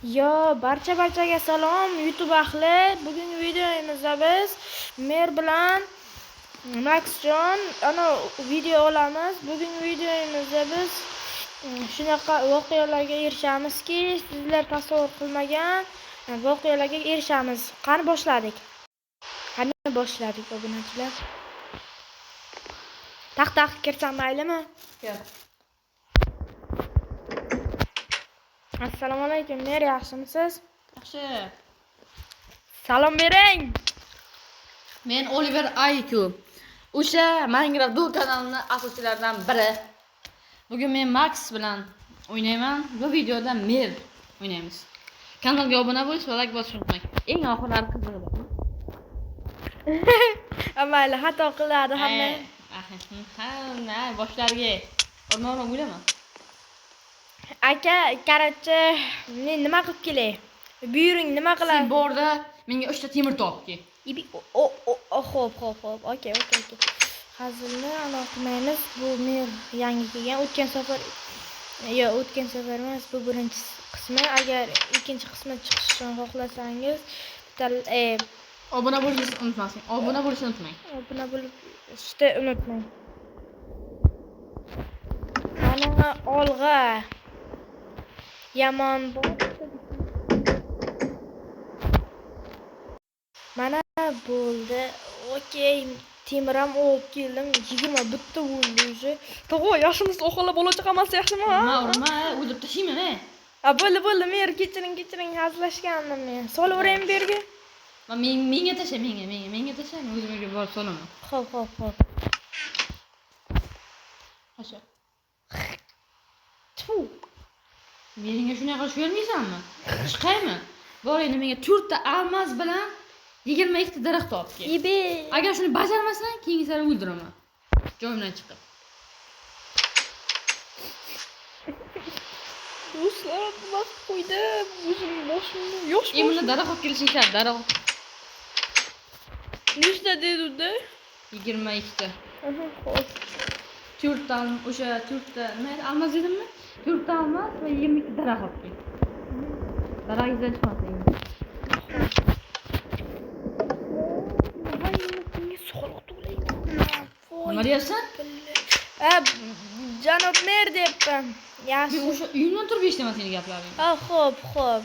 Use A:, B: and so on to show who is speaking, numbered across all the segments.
A: Yo, barchaga salom YouTube ahli. Bugungi videomizda biz Mer bilan Maxjon ana video olamiz. Bugungi videomizda biz shunaqa voqealarga erishamizki, sizlar tasavvur qilmagan voqealarga erishamiz. Qani boshladik. Qani boshladik obunachilar. Taq-taq kirsam maylimi?
B: Gel.
A: Assalomu alaykum, Mer, yaxshimisiz?
B: Yaxshi.
A: Salom bering.
B: Men Oliver IQ. O'sha Minecraft Du kanalining asoschilaridan biri. Bugun men Max bilan o'ynayman. Bu videoda Mer o'ynaymiz. Kanalga obuna bo'lish va like bosishni unutmang. Eng oxirlari qizig'i.
A: Mayli, xato qiladi hamma.
B: Ha, na, boshlarga. O'rma-o'rma o'ylama.
A: Aka, короче, men nima qilib kelay? Buyuring, nima
B: Sen
A: qilay?
B: borda menga 3 ta temir topib kel.
A: Ibi o o o xo'p, xo'p, xo'p. Okey, okey, okey. Hazilni anaqa qilmaymiz. Bu Mer yangi kelgan. O'tgan safar yo, o'tgan safar emas, bu birinchi qismi. Agar ikkinchi qismi chiqishini xohlasangiz, bitta
B: Obuna bo'lishni unutmasang. Obuna bo'lishni unutmang.
A: obuna bo'lishni unutmang. Mana olg'a. Yomon bor. Mana bo'ldi. Okey, temir ham olib keldim. 21 ta bo'ldi уже. Tog'a, yaxshimisiz? O'g'illar bola chaqamasi yaxshimi?
B: Urma, urma, o'ldirib tashlayman, ey.
A: Ha, bo'ldi, bo'ldi. Mer, kechiring, kechiring, hazillashgandim men. Solaveraymi bu yerga?
B: Men menga tasha, menga, menga, menga tasha, men o'zim uyga borib solaman.
A: Xo'p, xo'p, xo'p.
B: Tasha.
A: Tfu.
B: Menga shunday qilib bermaysanmi? Chiqaymi? Bor endi menga 4 ta almaz bilan 22 ta daraxt topib kel.
A: Ibe.
B: Agar shuni bajarmasang, keyingi safar o'ldiraman. Joyimdan chiqib.
A: Do'stlar, nima qilib qo'ydim? O'zim boshimni yosh.
B: Bunda daraxt olib kelishing shart, daraxt.
A: Nechta dedi-da?
B: 22 ta.
A: Aha, xo'p.
B: 4 ta o'sha 4 ta nima edi? Almaz dedimmi? 4 ta almaz va 22 ta daraxt olib kel. Daraxt izdan chiqmasin endi.
A: Soliq to'layman.
B: Nima deyapsan?
A: Ha, janob mer deyapman. Yaxshi.
B: Men o'sha uyimdan turib eshitaman seni gaplaringni.
A: Ha, xo'p, xo'p.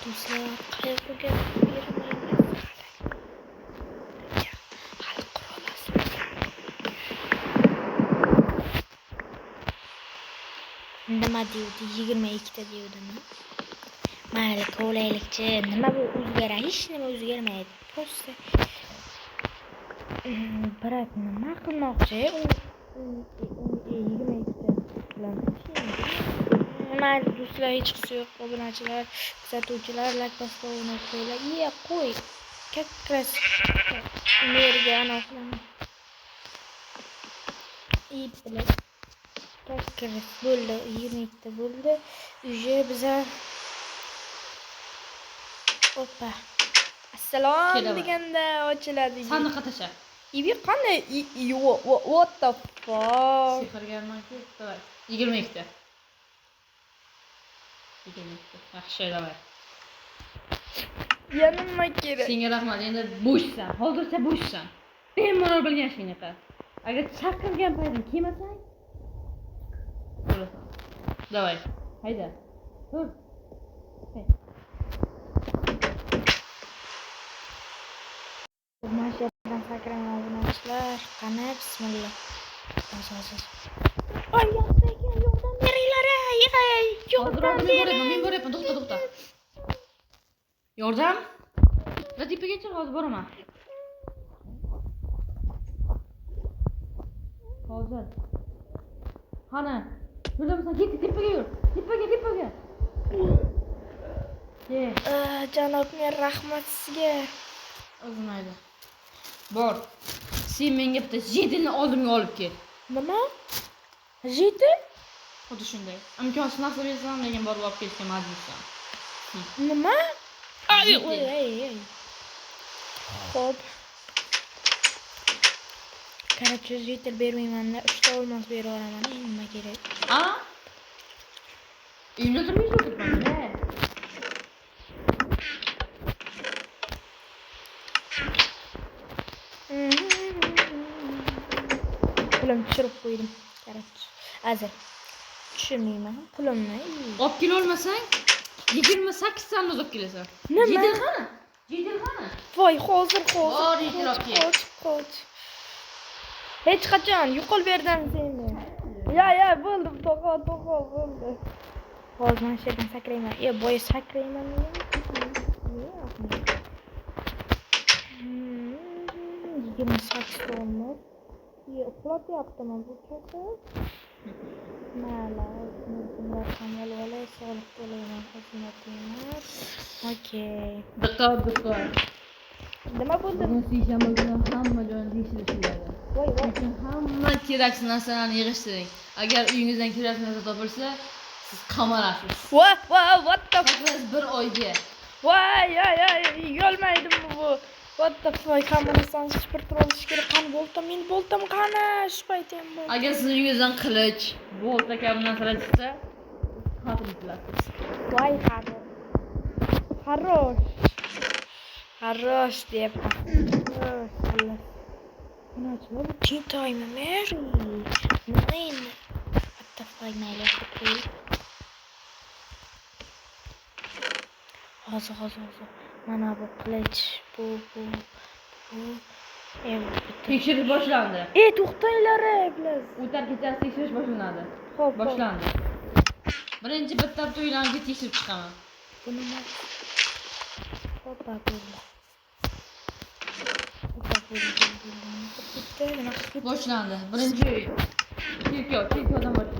A: Do'stlar, qayoqqa bermaymiz hali. Hali qurolasi. Nima deydi? 22 ta deydimi? Mayli, kovlaylikchi. Nima bu o'zgaradi? Hech nima o'zgarmaydi. Просто brat nima qilmoqchi? U 22 ta bilan. Mayli do'stlar, hech qisi yo'q. Obunachilar, kuzatuvchilar, like bosib obuna qo'yinglar. Iya, qo'y. Как раз merga anaqa qilaman. Bilak. Как раз bo'ldi, 22 ta bo'ldi. Уже biza Oppa. Assalom deganda ochiladi.
B: Sandiqqa tasha.
A: Ibi qanday? What the fuck?
B: Sehrgarman-ku. Давай. 22 ta. 22 ta. Yaxshi, давай.
A: Ya nima kerak?
B: Senga rahmat. Endi bo'shsan. Hozircha bo'shsan. Bemalol bilgan ishingni qil. Agar chaqirgan paytim kelmasang, o'lasan. Давай. Hayda. Tur.
A: Mana shu yerdan sakraman obunachilar. Qani, bismillah. Bos, bos, bos. Oy, yo'q ekan, yordam beringlar, ey, ey, yordam
B: men
A: bering.
B: boryapman, men boryapman. To'xta, to'xta. Yordam? Va tepaga chiq, hozir boraman. Hozir. Qani, yo'ldamisan? Ket, tepaga yur. Tepaga, tepaga. Ke.
A: Janob mer, rahmat sizga.
B: O'zi mayli. Bor. Sen menga bitta jetilni oldimga olib kel.
A: Nima? Jetil?
B: Xuddi shunday. Imkonsiz narsa bersam, lekin borib olib kelishga majbursan.
A: Nima? Ay,
B: Jetil.
A: ey, ey. Xo'p. Короче, jetil bermayman-da, 3 ta olmos berib yuboraman. Nima kerak?
B: A? Uyimda turmaysiz o'tiribman.
A: Pulim tushirib qo'ydim. Короче, azil. Tushirmayman pulimni.
B: Olib kelolmasang 28 ta olib kelasan.
A: Nima?
B: Jedelxona. Jedelxona.
A: Voy, hozir hozir.
B: Bor, yetil olib kel.
A: Qoch, qoch. Hech qachon yo'qol berdim seni. Ya, ya, bo'ldi, to'g'o, to'g'o, bo'ldi. Hozir mana shu yerdan sakrayman. E, boya sakrayman degan. 28 ta olmos. E, uxlatyaptimi bu kasal? Mayli, bunlar ham olib olay, soliq to'layman, xizmat emas. Okey.
B: Diqqat, diqqat.
A: Nima bo'ldi?
B: Bugun seshanba kuni hamma joyni tekshirish bo'ladi.
A: Voy, voy.
B: Lekin hamma keraksiz narsalarni yig'ishtiring. Agar uyingizdan keraksiz narsa topilsa, siz qamalasiz.
A: Voy, voy, what the
B: Faqat bir oyga.
A: Voy, ay, ay, yolmaydimi bu? What the fuck, hamma narsani supurtirib olish kerak. Qani boltam, meni boltam qani? Shu payt ham bo'ldi.
B: Agar sizning uyingizdan qilich, bolta kabi narsalar chiqsa, qatil etilasiz.
A: Voy, хорош. Хорош. Хорош deyapman. Хорош, xullas. Nima bu Tintaymi, Mary? Nima endi? What the fuck, mayli, qo'y. Hozir, hozir, hozir. Mana bu qilich, bu.
B: Tekshirish boshlandi.
A: E, to'xtanglar, bilas.
B: O'tar kechasi tekshirish boshlanadi.
A: Xo'p,
B: Boshlandi. Birinchi bitta bitta uylarni tekshirib chiqaman.
A: Bu nima? Hoppa, bo'ldi. Hoppa, bo'ldi, bo'ldi, bo'ldi. Bitta, nima qilib ketdi?
B: Boshlandi. Birinchi uy. Cherkov, cherkovdan boshlandi.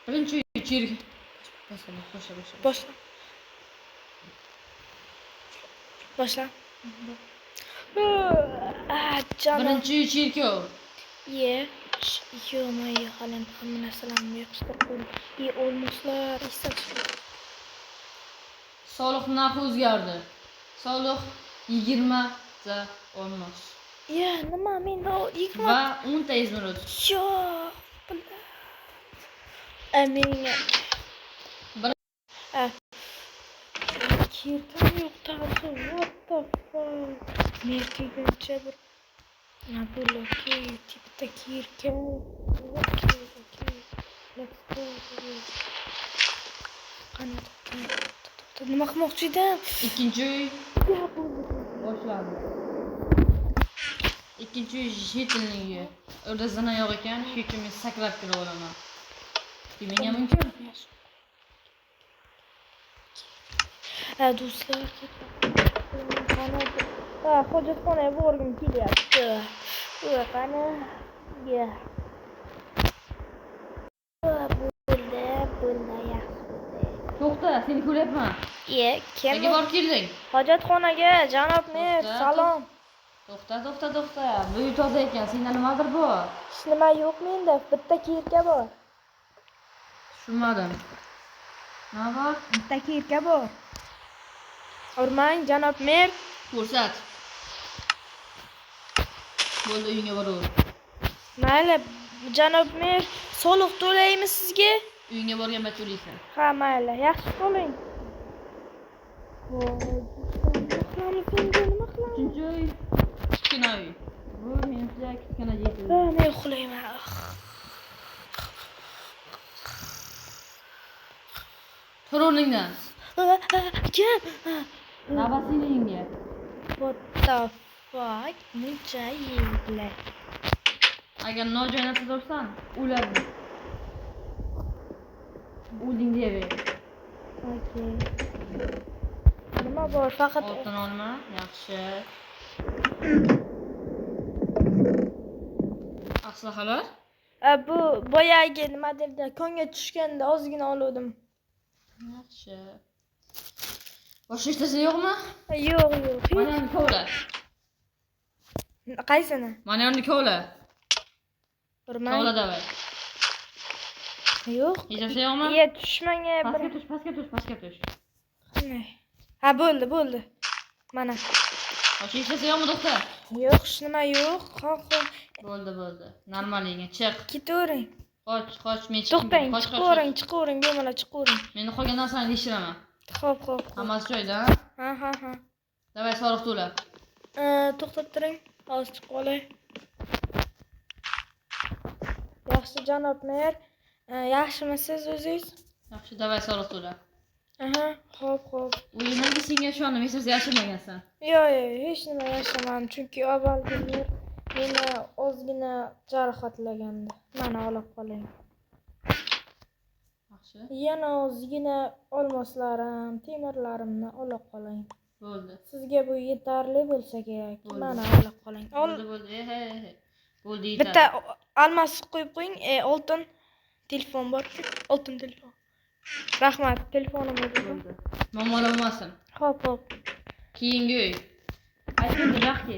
B: Birinchi uy cherkov. Boshla, boshla, boshla.
A: Boshla. Boshla. Ah, jonim.
B: Birinchi uy cherkov.
A: Ye, yo'q, hali hamma narsalarni yig'ishtirib qo'ydim. Ye, olmoslar, esdan chiqdi.
B: Soliq narxi o'zgardi. Soliq 20 ta olmos.
A: Ye, nima menda 20
B: Va 10 ta izmirud.
A: Yo'q, bla. Menga
B: Bir
A: Kirkam yo'q tag'in. What the fuck? Men kelguncha bir nima bo'ldi? Okey, bitta kirka. Okey, okey. Let's go. Qani, to'xta, to'xta. Nima qilmoqchi edim?
B: Ikkinchi uy
A: Ya, bo'ldi.
B: boshlandi. Ikkinchi uy Jetilning uyi. Unda zina yo'q ekan, shuning uchun men sakrab kirib olaman. Menga mumkin.
A: Ha, do'stlar, qani, ha, hojatxonaga borgim kelyapti. Qani, ya. Bo'ldi, bo'ldi, yaxshi bo'ldi.
B: To'xta, seni ko'ryapman.
A: Ye, kim?
B: Qayerga borib kelding?
A: Hojatxonaga, janob mer, salom.
B: To'xta, to'xta, to'xta. Bu uy toza ekan, senda nimadir bor?
A: Hech nima yo'q menda, bitta kirka bor.
B: Tushunmadim. Nima bor?
A: Bitta kirka bor. Urmang, janob mer.
B: Ko'rsat. Bo'ldi, uyingga boraver.
A: Mayli, janob mer, soliq to'laymiz sizga.
B: Uyingga borgan payt to'laysan.
A: Ha, mayli, yaxshi qoling. Voy, nima qilamiz endi, nima qilamiz?
B: Uchinchi uy kichkina uy. Bu menimcha kichkina Jetil.
A: Ha, men uxlayman.
B: Tur o'rningdan.
A: Kim?
B: Navbat sening uyingga.
A: What the fuck? Muncha yeydilar.
B: Agar nojo'ya narsa topsang, o'ladi. O'lding deyaver.
A: Okey. Nima bor? Faqat
B: Oltin olma, yaxshi. Aslahalar?
A: Bu boyagi nima derdi? Konga tushganda ozgina oluvdim.
B: Yaxshi. Boshqa hech narsa yo'qmi?
A: Yo'q, yo'q.
B: Mana endi kovla.
A: Qaysini?
B: Mana endi kovla.
A: Urmang.
B: Kovla davay.
A: Yo'q.
B: Hech narsa yo'qmi?
A: Ye, tushmang bir.
B: Pastga tush, pastga tush, pastga tush.
A: Qanday? Ha, bo'ldi, bo'ldi. Mana.
B: Boshqa hech narsa yo'qmi, to'xta?
A: Yo'q, hech nima yo'q. Ha, ha.
B: Bo'ldi, bo'ldi. Normalliging. Chiq.
A: Ketavering.
B: Qoch, qoch, men chiqdim.
A: To'xtang,
B: Qoch, qoch,
A: chiqavering, chiqavering, bemalol chiqavering.
B: qoch. Meni qolgan narsani tekshiraman.
A: Xo'p, xo'p, xo'p.
B: Hammasi joyida, ha?
A: Ha, ha, ha.
B: Давай soliq to'la.
A: To'xtab turing. Hozir chiqib olay. Yaxshi, janob mer. Yaxshimisiz o'zingiz?
B: Yaxshi, давай soliq to'la.
A: Aha, xo'p, xo'p.
B: O'yinimga senga ishondim, hech narsa yashirmagansan.
A: Yo'q, yo'q, hech nima yashamadim, chunki avvalgi mer meni ozgina jarohatlagandi. Mana olib qoling.
B: Yaxshi.
A: Yana ozgina olmoslarim, temirlarimni olib qoling.
B: Bo'ldi.
A: Sizga bu yetarli bo'lsa kerak.
B: Bo'ldi.
A: Mana olib qoling. Ol
B: Bo'ldi, bo'ldi. He, he, he. Bo'ldi, yetadi.
A: bitta almos qo'yib qo'ying. Oltin telefon bor-ku. Oltin telefon. Rahmat, telefonim o'zim.
B: Bo'ldi. Muammolar bo'lmasin.
A: Xo'p, xo'p.
B: Keyingi uy. Aytdim, Baxti.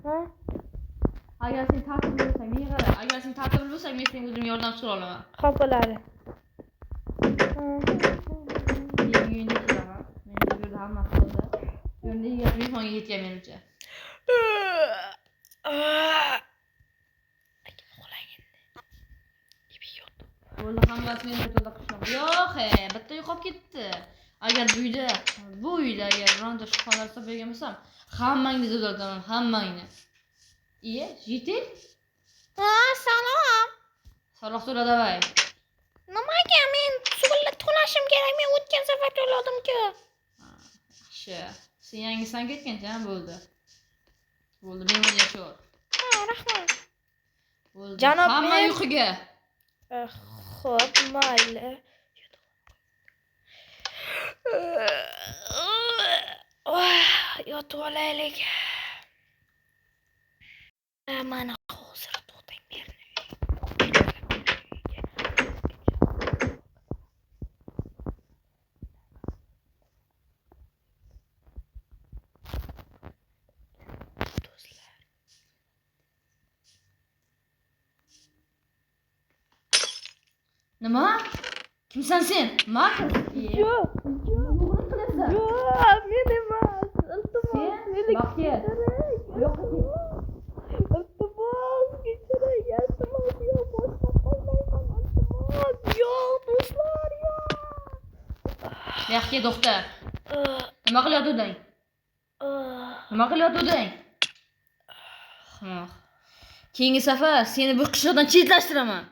A: Ha?
B: Agar sen tartibli bo'lsang, menga qara. Agar sen tartibli bo'lsang, men senga o'zim yordam so'ra olaman.
A: Xo'p bo'ladi.
B: Keyingi uyni tekshiraman. Men bu yerda hammasi toza. Bu yerda egasi mehmonga ketgan menimcha. Bo'ldi, hammasi meni toza qishloq. Yo'q, he, bitta uy qolib ketdi. Agar bu uyda agar bironta shubha narsa bergan bo'lsam, hammangni tuzataman, hammangni. Iye, житель?
A: Ha, salom.
B: Soliq to'la давай.
A: Nimaga men to'lashim kerak? Men o'tgan safar to'ladim-ku.
B: Yaxshi. Sen yangisan ketgancha, ha, bo'ldi. Bo'ldi, bemalol yashaver.
A: Ha, rahmat.
B: Bo'ldi.
A: Janob
B: Hamma
A: mer-
B: uyquga.
A: Xo'p, mayli. Yotib olaylik. Mana hozir to'xtang merni uyiga. Do'stlar.
B: Nima? Kimsan sen? Max?
A: Yo'q, yo'q.
B: Nima qilyapsan?
A: Yo'q, men emas. Iltimos,
B: Sen?
A: meni
B: Baxtiyor.
A: kechiring.
B: Yo'q.
A: Iltimos, kechiring. Iltimos, yo'q, boshqa qilmayman. Iltimos, yo'q, do'stlar, yo'q.
B: Buyoqqa to'xta. Nima qilyotganding? Nimaqilyotganding? Ahmoq. Keyingi safar seni bu qishloqdan chetlashtiraman.